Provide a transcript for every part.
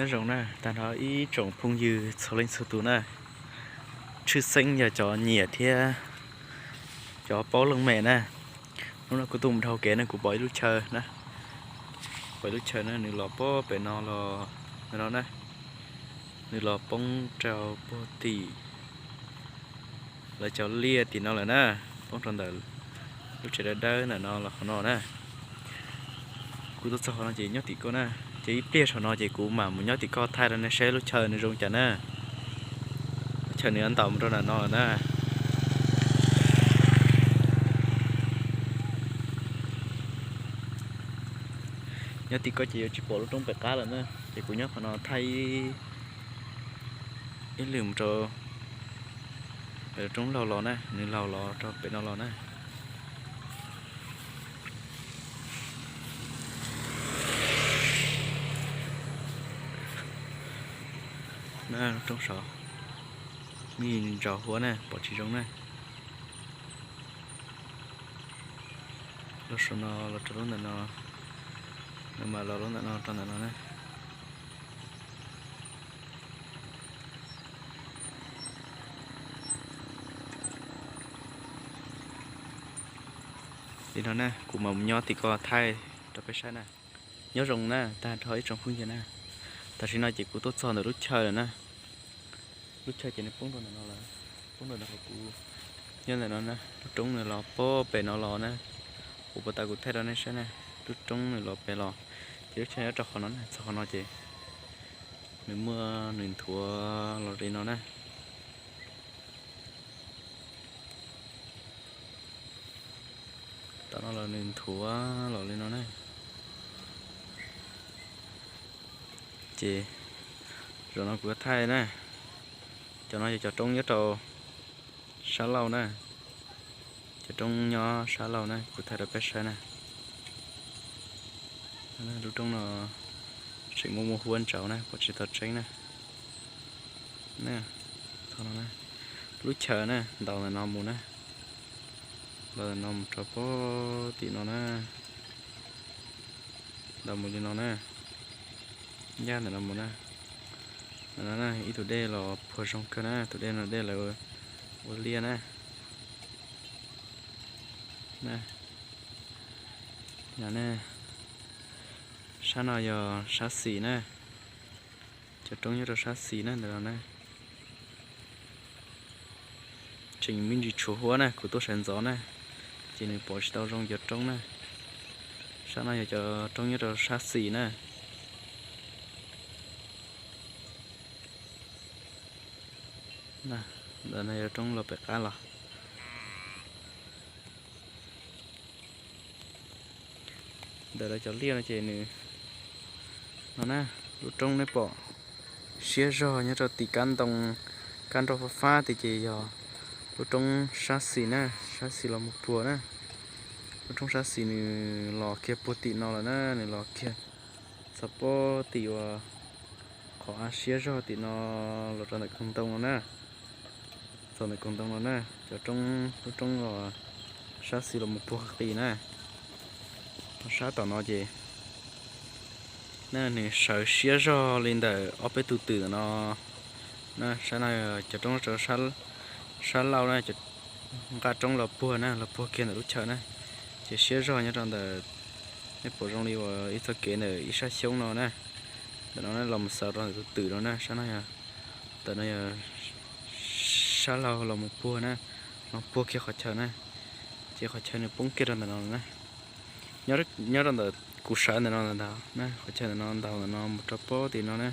Nyob zoo na, tag nrho ib tsoom phooj ywg txhua leej txhua tus na, tshwj xeeb yog cov nyiam thiab cov paub looj mem na. Hnub no kuv tuaj mus dhau kev na, kuv pom ib lub chaw na, pom ib lub chaw na, nws los pem no los no na, nws los poob rau puag tim lawv cov liaj tim no lawm na, poob rau ntawm lub tsev dawb dawb ntawm no los qhov no na. Kuv tuaj txog qhov no ces nyob tim ko na, ces ib pliag saum no ces kuv mam mus nyob tim ko thaij rau nej saib lub chaw nws zoo cas na. Lub chaw nws ntaus mus rau ntawm no lawm na. Nyob tim ko ces yuav tsis pom lub roob pem qab lawm na, ces kuv nyob qhov no thaij ib lwm mus rau pem roob laug los na, nws laug los rau pem no los na. Roob saud, me ntsaum huab na, pom tsis zoo na. Lub saum no los rau lub ntawm no, nws mam los lub ntawm no rau ntawm no na. Li no na, kuv mam mus nyob tim ko thaij rau peb saib na. Nyob zoo na, tag nrho ib tsoom phooj ywg na. Tam sim no ces kuv tuaj txog ntawm lub chaw lawm na. Lub chaw ces nws poob rau ntawm no lawm, poob rau ntawm qhov kuv nyob ntawm no na. Lub roob nws los puag pem no los na, uas puag ta kuv thaij rau nej saib na. Lub roob nws los pem los, ces lub chaw nyob rau qhov no na, txog qhov no ces nws muaj nws nthuav los li no na. Tom no los nws nthuav los li no na. Ces zaum no kuv thaij na, cov no yog cov roob nyob rau sab laug na, cov roob nyob sab laug na, kuv thaij rau peb saib na. Lub roob no tseem muaj muaj huab ntsaud na, pom tsis tau tseeb na. Lub chaw na, ntaus ntawm no mus na, ntaus ntawm no mus rau puag tim no na, ntaus mus li no na, ncaj ntawm no mus na. Ntawm no na ib tug dej los puag zoo kawg na, tus dej no dej lawv ua liaj na. Sab no yog sab xis na, cov roob nyob rau sab xis na ntawm no na. Tseem me ntsis tshuav huab na, kuv tuaj sawv ntxov na, ces nws pom tsis tau zoo cov roob na. Sab no yog cov roob nyob rau sab xis na. Ntawm no yog roob los pem qab los. Ntawm lawv cov liaj no ces nws no na, lub roob nej pom siab zog nyob rau tim kab ntoo, kab nroj fab fab tid ces yog lub roob sab xis na, sab xis los mus puag na. Lub roob sab xis nws los kiag puag tim no lawm na, nws los kiag txog puag tim uas qhov av siab zog tim no los rau ntawm koog ntoo no na. Txog ntawm koog ntoo no na, cov roob, lub roob los sab xis los mus puag qis na. Sab tom no ces na nws sawv siab zog li ntawm ob peb tug twm ntawm no na. Sab no cov roob rau sab laug na, nqa roob los puag na, los puag kiag ntawm lub chaw na. Ces siab zog nyob rau ntawm, nej pom zoo li uas ib txoj kev ntawm ib sab xyoob no na. Ntawm no los mus xaus rau ntawm tus twm no na, sab no yog, ntawm no yog sab laug los mus puag na, los puag kiag qhov chaw na. Ces qhov chaw nws poob kiag rau ntawm no na. Nyob rau ntawm kuv sawv ntawm no ntag na, qhov chaw ntawm no ntaus ntawm no mus rau puag tim no na.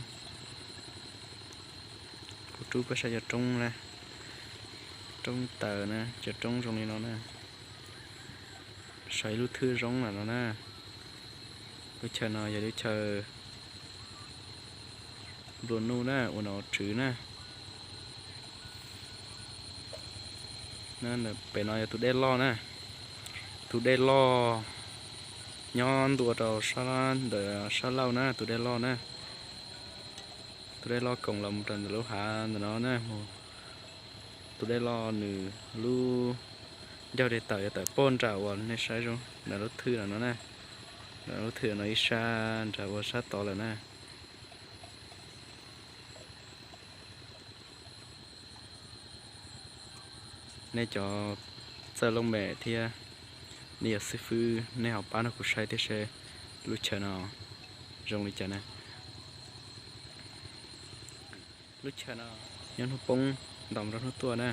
Kuv rub peb saib cov roob na, roob taws na, cov roob zoo li no na. Saib lub thwj zoo lawm no na. Lub chaw no yog lub chaw nplua nuj na, ua nom tswv na. Pem no yog tus dej loj na, tus dej loj nyob ntua rau ntawm sab laug na, tus dej loj na. Tus dej loj koom los mus rau ntawm lub hav ntawm no na. Tus dej loj nws lub ncauj dej tawm yog tawm puag nram uas nej saib zoo ntawm lub thwj no na. Ntawm lub thwj no ib sab nram uas sab tod lawm na. Nej cov txawj looj mem thiab nej yog xib fwb, nej ho pab nrog kuv saib thiab seb lub chaw no zoo li cas na. Lub chaw no nyob hnub poob ntaus rau hnub tuaj na.